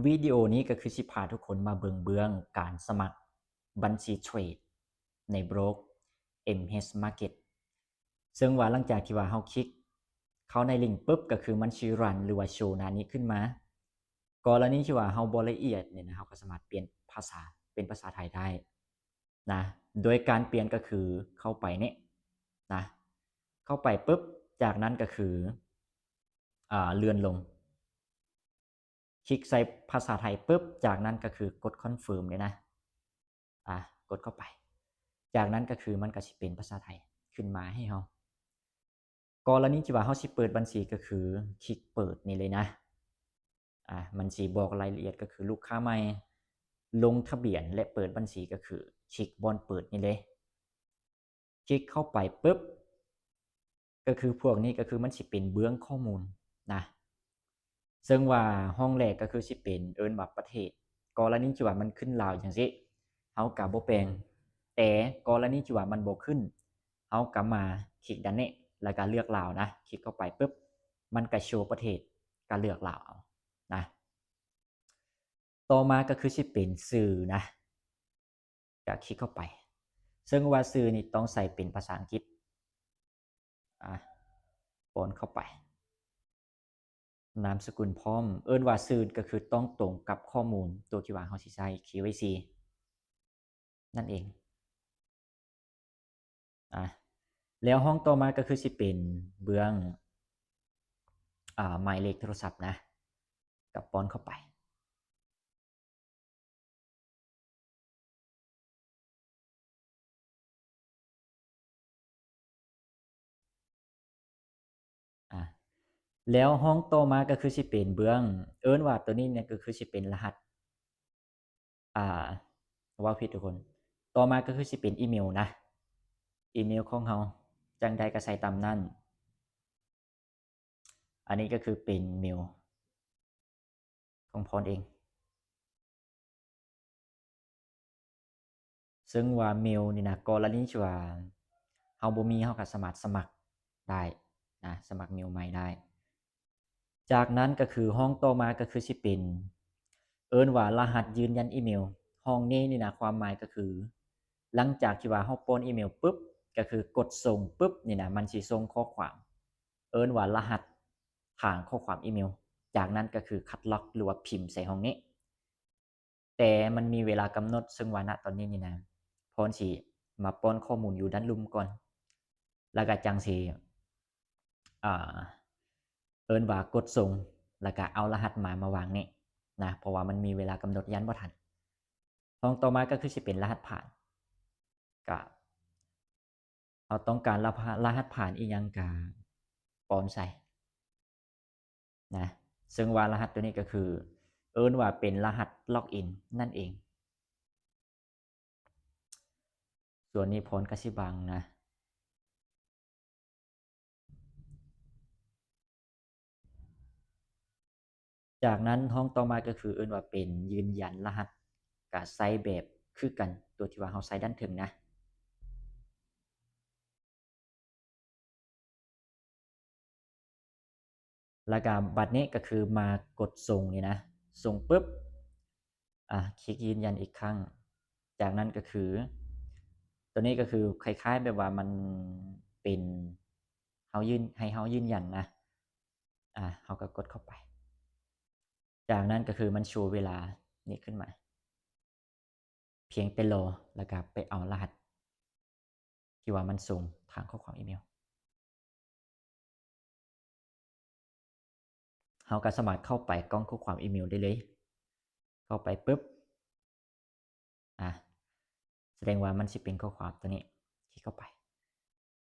ວິດີໂອນີ້ກໍຄືຊິພາທຸກຄົນມາເບິ່ງເບື້ອງການສະໝັກບັນຊີເທຣດໃນໂບຣກ ເອັມເອັຟ Market ເຊິ່ງວ່າຫຼັງຈາກທີ່ວ່າເຮົາຄລິກເຂົ້າໃນລິ້ງປຶບ ກໍຄືມັນຊິຣັນ ຫຼືວ່າໂຊໜ້ານີ້ຂຶ້ນມາ. ກໍລະນີທີ່ວ່າເຮົາບໍ່ລະອຽດນີ້ນະ ເຮົາກໍສາມາດປ່ຽນພາສາເປັນພາສາໄທໄດ້ນະ ໂດຍການປ່ຽນກໍຄືເຂົ້າໄປນີ້ນະ ເຂົ້າໄປປຶບ ຈາກນັ້ນກໍຄື ອ່າ ເລື່ອນລົງ ຄລິກໃສ່ພາສາໄທປຶບ ຈາກນັ້ນກໍຄືກົດ confirm ນີ້ນະ ອ່າ ກົດເຂົ້າໄປ ຈາກນັ້ນກໍຄືມັນກໍຊິເປັນພາສາໄທຂຶ້ນມາໃຫ້ເຮົາ. ກໍລະນີທີ່ວ່າເຮົາຊິເປີດບັນຊີ ກໍຄືຄລິກເປີດນີ້ເລີຍນະ ອ່າ ມັນຊິບອກລາຍລະອຽດ ກໍຄືລູກຄ້າໃໝ່ ລົງທະບຽນ ແລະ ເປີດບັນຊີ ກໍຄືຄລິກບ່ອນເປີດນີ້ເລີຍ. ຄລິກເຂົ້າໄປປຶບ ກໍຄືພວກນີ້ກໍຄືມັນຊິເປັນເບື້ອງຂໍ້ມູນນະ ເຊິ່ງວ່າຫ້ອງແລກກໍຄືຊິເປັນ ເອີ້ນວ່າປະເທດ ກໍລະນີທີ່ວ່າມັນຂຶ້ນລາວຈັ່ງຊີ້ ເຮົາກໍບໍ່ແປງ ແຕ່ກໍລະນີທີ່ວ່າມັນບໍ່ຂຶ້ນ ເຮົາກໍມາຄລິກດ້ານນີ້ ແລ້ວກໍເລືອກລາວນະ ຄລິກເຂົ້າໄປປຶບ ມັນກໍໂຊປະເທດ ກໍເລືອກລາວເອົານະ. ຕໍ່ມາກໍຄືຊິເປັນຊື່ນະ ກະຄລິກເຂົ້າໄປ ເຊິ່ງວ່າຊື່ນີ້ຕ້ອງໃສ່ເປັນພາສາອັງກິດ ອາ ປ້ອນເຂົ້າໄປ ນາມສະກຸນພ້ອມ ເອີ້ນວ່າຊື່ກໍຄືຕ້ອງຕົງກັບຂໍ້ມູນຕົວທີ່ວ່າເຮົາຊິໃຊ້ KYC ນັ້ນເອງ. ອາ ແລ້ວຫ້ອງຕໍ່ມາກໍຄືຊິເປັນເບື້ອງ ອາ ໝາຍເລກໂທລະສັບນະ ກໍປ້ອນເຂົ້າໄປ ອາ ແລ້ວຫ້ອງຕໍ່ມາກໍຄືຊິເປັນເບື້ອງ ເອີ້ນວ່າຕົວນີ້ນະ ກໍຄືຊິເປັນລະຫັດ ອ່າ ເວົ້າຜິດທຸກຄົນ ຕໍ່ມາກໍຄືຊິເປັນອີເມວນະ ອີເມວຂອງເຮົາ ຈັ່ງໃດກໍໃສ່ຕາມນັ້ນ. ອັນນີ້ກໍຄືເປັນເມວຂອງພອນເອງ ເຊິ່ງວ່າເມວນີ້ນະ ກໍລະນີທີ່ວ່າເຮົາບໍ່ມີ ເຮົາກໍສາມາດສະໝັກໄດ້ນະ ສະໝັກເມວໃໝ່ໄດ້. ຈາກນັ້ນກໍຄືຫ້ອງຕໍ່ມາກໍຄືຊິເປັນ ເອີ້ນວ່າລະຫັດຢືນຢັນອີເມວ. ຫ້ອງນີ້ນີ້ນະ ຄວາມໝາຍກໍຄື ຫຼັງຈາກທີ່ວ່າເຮົາປ້ອນອີເມວປຶບ ກໍຄືກົດສົ່ງປຶບນີ້ນະ ມັນຊິສົ່ງຂໍ້ຄວາມ ເອີ້ນວ່າລະຫັດທາງຂໍ້ຄວາມອີເມວ. ຈາກນັ້ນກໍຄືຄັດລອກ ຫຼືວ່າພິມໃສ່ຫ້ອງນີ້ ແຕ່ມັນມີເວລາກຳນົດ ເຊິ່ງວ່ານະຕອນນີ້ນີ້ນະ ພອນຊິມາປ້ອນຂໍ້ມູນຢູ່ດ້ານລຸ່ມກ່ອນ ແລ້ວກໍຈັ່ງຊິ ອ່າ ເອີ້ນວ່າກົດສົ່ງ ແລ້ວກໍເອົາລະຫັດມາ ມາວາງນີ້ນະ ເພາະວ່າມັນມີເວລາກຳນົດ ຢ້ານບໍ່ທັນ. ຫ້ອງຕໍ່ມາກໍຄືຊິເປັນລະຫັດຜ່ານ ກະ ເຮົາຕ້ອງການລະ ລະຫັດຜ່ານອີ່ຫຍັງກະປ້ອນໃສ່ນະ ເຊິ່ງວ່າລະຫັດຕົວນີ້ກໍຄື ເອີ້ນວ່າເປັນລະຫັດລັອກອິນນັ້ນເອງ. ສ່ວນນີ້ພອນກໍຊິບັງນະ. ຈາກນັ້ນຫ້ອງຕໍ່ມາກໍຄືເອີ້ນວ່າເປັນຢືນຢັນລະຫັດ ກະໃຊ້ແບບຄືກັນ ຕົວທີ່ວ່າເຮົາໃຊ້ດ້ານເທິງນະ. ແລ້ວກະບັດນີ້ກໍຄືມາກົດສົ່ງນີ້ນະ ສົ່ງປຶບ ອາ ຄລິກຢືນຢັນອີກຄັ້ງ. ຈາກນັ້ນກໍຄື ຕົວນີ້ກໍຄືຄ້າຍໆແບບວ່າມັນເປັນ ເຮົາຢືນ ໃຫ້ເຮົາຢືນຢັນນະ ອາ ເຮົາກໍກົດເຂົ້າໄປ. ຈາກນັ້ນກໍຄືມັນໂຊເວລານີ້ຂຶ້ນມາ ພຽງແຕ່ລໍ ແລ້ວກໍໄປເອົາລະຫັດທີ່ວ່າມັນສົ່ງທາງຂໍ້ຄວາມອີເມວ. ເຮົາກໍສາມາດເຂົ້າໄປກ່ອງຂໍ້ຄວາມອີເມວໄດ້ເລີຍ. ເຂົ້າໄປປຶບ ອາ ສະແດງວ່າມັນຊິເປັນຂໍ້ຄວາມຕົວນີ້ ຄລິກເຂົ້າໄປ.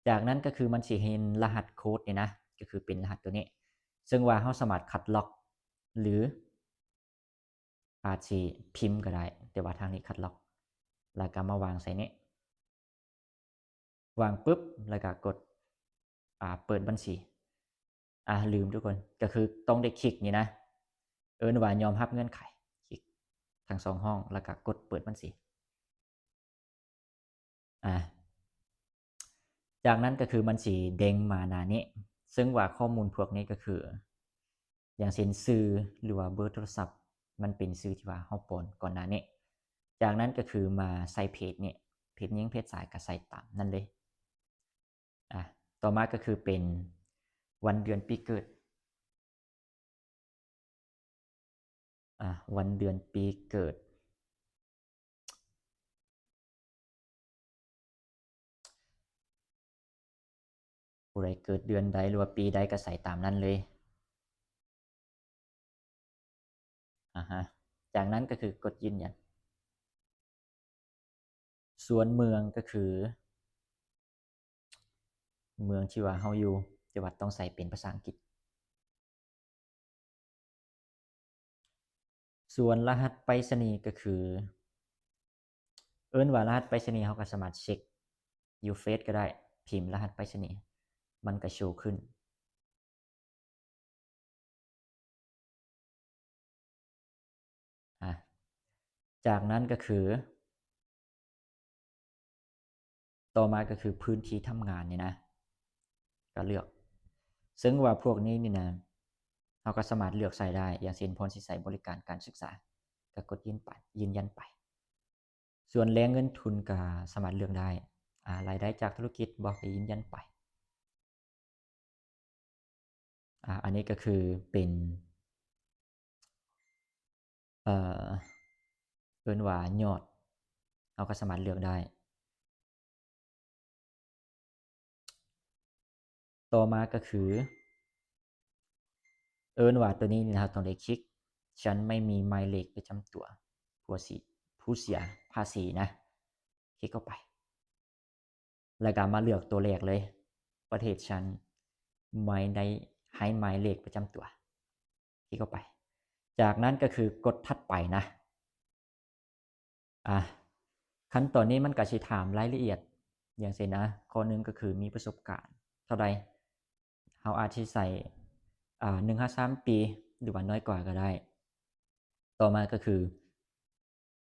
ຈາກນັ້ນກໍຄືມັນຊິເຫັນລະຫັດໂຄດນີ້ນະ ກໍຄືເປັນລະຫັດຕົວນີ້ ເຊິ່ງວ່າເຮົາສາມາດຄັດລອກ ຫຼື ອາດຊິພິມກໍໄດ້ ແຕ່ວ່າທາງນີ້ຄັດລອກ ແລ້ວກໍມາວາງໃສ່ນີ້ ວາງປຶບ ແລ້ວກໍກົດ ອາ ເປີດບັນຊີ. ອາ ລືມທຸກຄົນ ກໍຄືຕ້ອງໄດ້ຄລິກນີ້ນະ ເອີ້ນວ່າຍອມຮັບເງື່ອນໄຂ ຄລິກທັງສອງຫ້ອງ ແລ້ວກໍກົດເປີດບັນຊີ. ອາ ຈາກນັ້ນກໍຄືມັນຊິເດ້ງມາໜ້ານີ້ ເຊິ່ງວ່າຂໍ້ມູນພວກນີ້ກໍຄື ຢ່າງເຊັ່ນຊື່ ຫຼືວ່າເບີໂທລະສັບ ມັນເປັນຊື່ທີ່ວ່າເຮົາປ້ອນກ່ອນໜ້ານີ້. ຈາກນັ້ນກໍຄືມາໃສ່ເພດນີ້ ເພດຍິງເພດຊາຍກໍໃສ່ຕາມນັ້ນເລີຍ. ອາ ຕໍ່ມາກໍຄືເປັນວັນເດືອນປີເກີດ. ອາ ວັນເດືອນປີເກີດ ຜູ້ໃດເກີດເດືອນໃດ ຫຼືວ່າປີໃດກໍໃສ່ຕາມນັ້ນເລີຍ. ອາຮະ ຈາກນັ້ນກໍຄືກົດຢືນຢັນ. ສ່ວນເມືອງກໍຄືເມືອງທີ່ວ່າເຮົາຢູ່ ແຕ່ວ່າຕ້ອງໃສ່ເປັນພາສາອັງກິດ. ສ່ວນລະຫັດໄປສະນີກໍຄື ເອີ້ນວ່າລະຫັດໄປສະນີ ເຮົາກໍສາມາດເຊັກຢູ່ເຟສກໍໄດ້ ພິມລະຫັດໄປສະນີ ມັນກໍໂຊຂຶ້ນ. ອາ ຈາກນັ້ນກໍຄື ຕໍ່ມາກໍຄືພື້ນທີ່ທຳງານນີ້ນະ ກໍເລືອກ ເຊິ່ງວ່າພວກນີ້ນີ້ນະ ເຮົາກໍສາມາດເລືອກໃສ່ໄດ້ ຢ່າງເຊັ່ນ ພອນຊິໃຊ້ບໍລິການການສຶກສາ ກໍກົດຢືນໄປ ຢືນຢັນໄປ. ສ່ວນແຫຼ່ງເງິນທຶນກໍສາມາດເລືອກໄດ້ ອາ ລາຍໄດ້ຈາກທຸລະກິດບໍ ກໍຢືນຢັນໄປ. ອາ ອັນນີ້ກໍຄືເປັນ ເອີ ເອີ້ນວ່າຍອດ ເຮົາກໍສາມາດເລືອກໄດ້. ຕໍ່ມາກໍຄື ເອີ້ນວ່າໂຕນີ້ນີ້ ເຮົາຕ້ອງໄດ້ຄລິກ "ฉันไม่มีหมายเลขประจำตัว" ຜູ້ເສຍ ຜູ້ເສຍພາສີນະ ຄລິກເຂົ້າໄປ. ແລ້ວກໍມາເລືອກຕົວແລກເລີຍ ປະເທດ "ฉันไม่ได้ให้หมายเลขประจำตัว" ຄລິກເຂົ້າໄປ. ຈາກນັ້ນກໍຄືກົດຖັດໄປນະ. ອາ ຂັ້ນຕອນນີ້ມັນກໍຊິຖາມລາຍລະອຽດ ຢ່າງເຊັ່ນ ອາ ຂໍ້ໜຶ່ງກໍຄືມີປະສົບການເທົ່າໃດ ເຮົາອາດຊິໃສ່ ອາ ໜຶ່ງຫາສາມປີ ຫຼືວ່ານ້ອຍກວ່າກໍໄດ້. ຕໍ່ມາກໍຄື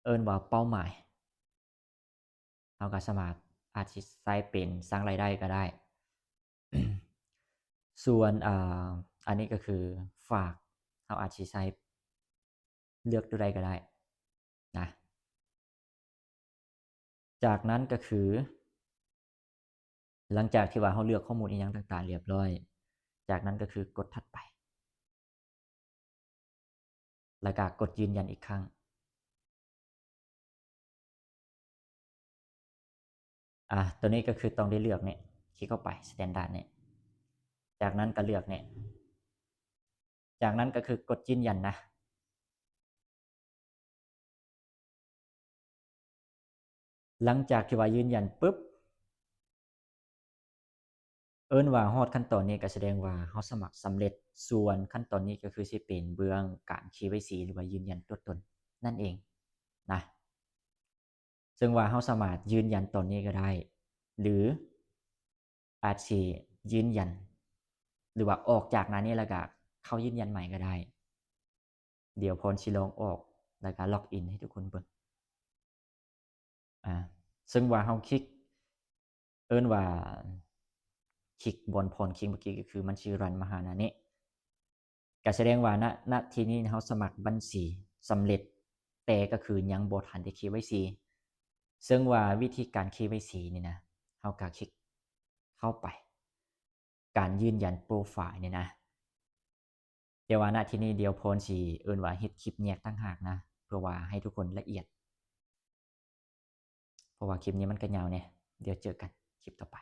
ເອີ້ນວ່າເປົ້າໝາຍ ເຮົາກໍສາມາດ ອາດຊິໃສ່ເປັນສ້າງລາຍໄດ້ກໍໄດ້. ສ່ວນ ອາ ອັນນີ້ກໍຄືຝາກ ເຮົາອາດຊິໃສ່ເລືອກຕົວໃດກໍໄດ້ນະ. ຈາກນັ້ນກໍຄື ຫຼັງຈາກທີ່ວ່າເຮົາເລືອກຂໍ້ມູນອີ່ຫຍັງຕ່າງໆລຽບຮ້ອຍ ຈາກນັ້ນກໍຄືກົດຖັດໄປ ແລ້ວກໍກົດຢືນຢັນອີກຄັ້ງ. ອາ ຕົວນີ້ກໍຄືຕ້ອງໄດ້ເລືອກນີ້ ຄລິກເຂົ້າໄປ ສະແຕນດາດນີ້ ຈາກນັ້ນກໍເລືອກນີ້ ຈາກນັ້ນກໍຄືກົດຢືນຢັນນະ. ຫຼັງຈາກທີ່ວ່າຢືນຢັນປຶບ ເອີ້ນວ່າຮອດຂັ້ນຕອນນີ້ ກໍສະແດງວ່າເຮົາສະໝັກສຳເລັດ. ສ່ວນຂັ້ນຕອນນີ້ກໍຄືຊິເປັນເບື້ອງການ ເຄວາຍຊີ ຫຼືວ່າຢືນຢັນຕົວຕົນນັ້ນເອງນະ. ເຊິ່ງວ່າເຮົາສາມາດຢືນຢັນຕອນນີ້ກໍໄດ້ ຫຼືອາດຊິຢືນຢັນ ຫຼືວ່າອອກຈາກໜ້ານີ້ແລ້ວກໍເຂົ້າຢືນຢັນໃໝ່ກໍໄດ້. ດຽວພອນຊິລອງອອກ ແລ້ວກໍລັອກອິນໃຫ້ທຸກຄົນເບິ່ງ. ອາ ເຊິ່ງວ່າເຮົາຄລິກ ເອີ້ນວ່າຄລິກບ່ອນພອນຄລິກເມື່ອກີ້ ກໍຄືມັນຊິຣັນມາຫາໜ້ານີ້ ກໍສະແດງວ່າ ນະ ນະທີ່ນີ້ເຮົາສະໝັກບັນຊີສຳເລັດ ແຕ່ກໍຄືຍັງບໍ່ທັນໄດ້ ເຄວາຍຊີ. ເຊິ່ງວ່າວິທີການ ເຄວາຍຊີ ນີ້ນະ ເຮົາກໍຄລິກເຂົ້າໄປ ການຢືນຢັນໂປຣໄຟລ໌ນີ້ນະ. ແຕ່ວ່ານະທີ່ນີ້ດຽວພອນຊິເອີ້ນວ່າເຮັດຄລິບແຍກຕ່າງຫາກນະ ເພື່ອວ່າໃຫ້ທຸກຄົນລະອຽດ ເພາະວ່າຄລິບນີ້ມັນກໍຍາວແດ່. ດຽວເຈີກັນຄລິບຕໍ່ໄປ.